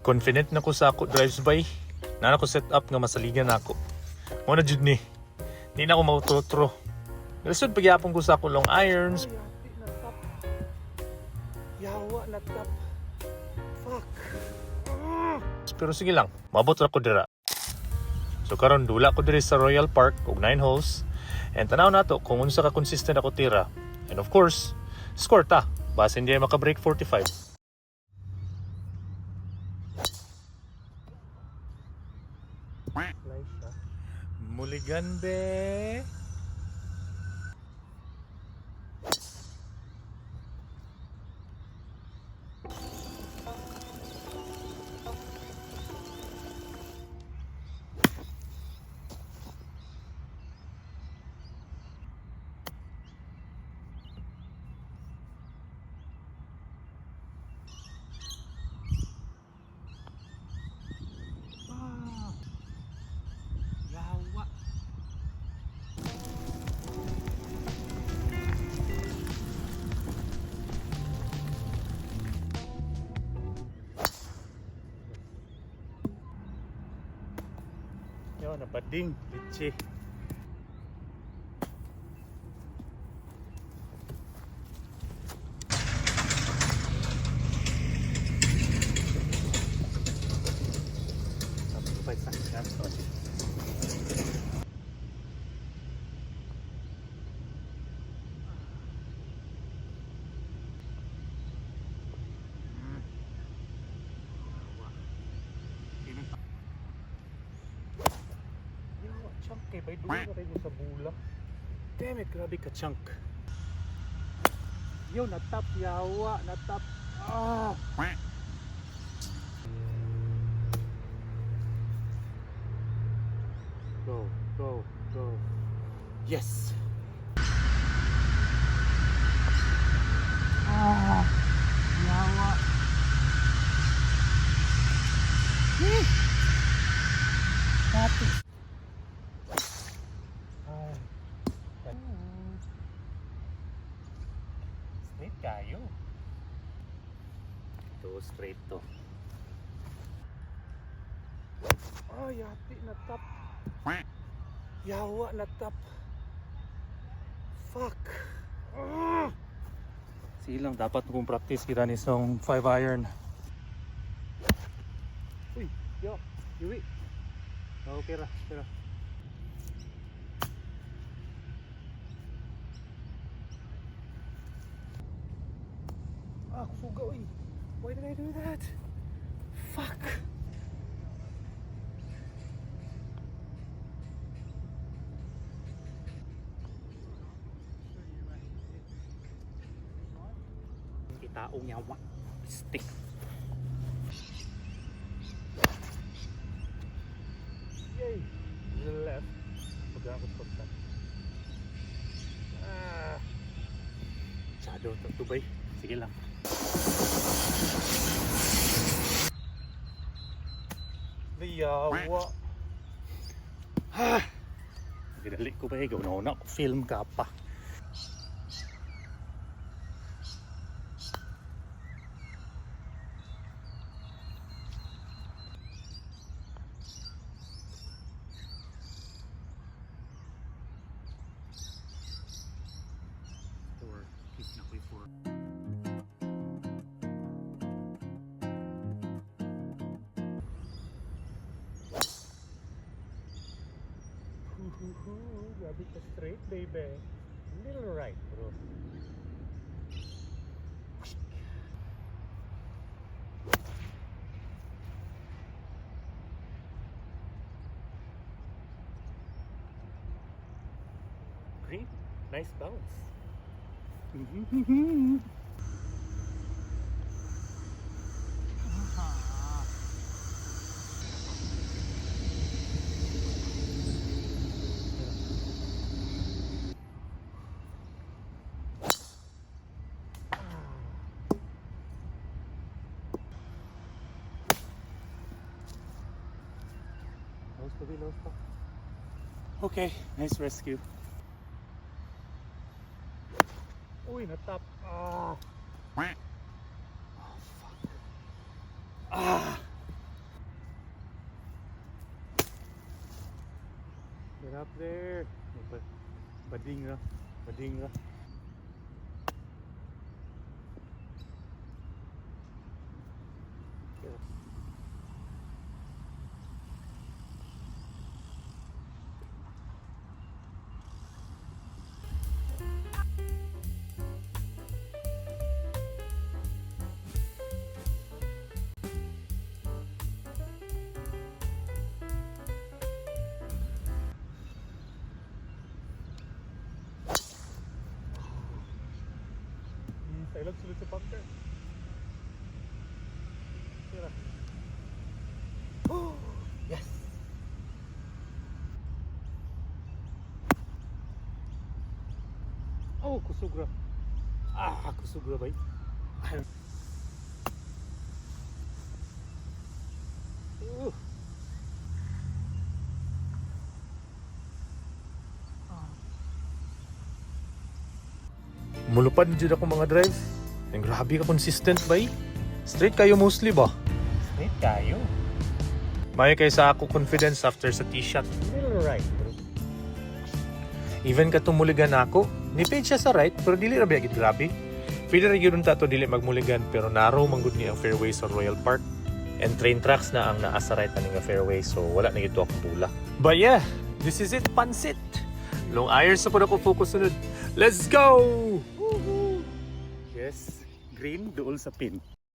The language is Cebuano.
Confident na ko sa ako drives by. Naa ko set up nga masaligan nako. Mo na jud ni. Di na ako mautotro. Lisod pagyapon ko sa ako long irons. Yawa na top. Fuck. Pero sige lang, maabot ra ko dira. So karon dula ko diri sa Royal Park og 9 holes and tanaw nato kung unsa ka consistent ako tira. And of course, score ta. Basin di maka break 45. Muligan be. Yawa. Yo, napading. Litchi. Yawa, chunk eh. Bay, dulo na kayo sa bula. Damn it, grabe ka chunk. Yo, natap, yawa, natap. Ah! Go, go, go. Yes! Ah. Yawa. Happy. Ay. Straight kayo. Ito, straight to. Ah, yati na top. Yawa na top. Fuck. Ah. Sige lang, dapat kung practice kita ni song 5 iron. Uy, yo, yui. Okay ra, okay ra. Ah, kusuga oy. Why did I do that? Fuck. Itaong yawa. Stick. Yay! To the left. Pag ako pagka. Ah. Shadow to tubay. Sige lang. Yawa. Ah! Gidali ko ba ikaw na ko film ka pa. Four. Keep na ko four. Hoo, grabe ka straight, baby. Little right, bro. Green, nice bounce. Los pa, los pa. Okay, nice rescue. Uy, natap. Ah. Oh, fuck. Ah. Get up there. Bading ra. Bading ra. I love sulod sa bunker. Tira. Yes! Oh, kusog ra. Ah, kusog ra bay. Mulupad jud ako mga drive. Ang grabe ka consistent bay. Straight kayo mostly ba? Straight kayo. Mayo kay sa ako confidence after sa tee shot. Little right, bro. Even katong mulligan ako, ni siya sa right pero dili ra biya gid grabe. Pwede ra gyud unta to dili magmuligan pero narrow man gud ni ang fairway sa Royal Park. And train tracks na ang naa sa right ani nga fairway, so wala na gyud to akong bula. But yeah, this is it, pansit. Long irons sa pud ako focus sunod. Let's go! Yes. Green, duol sa pin.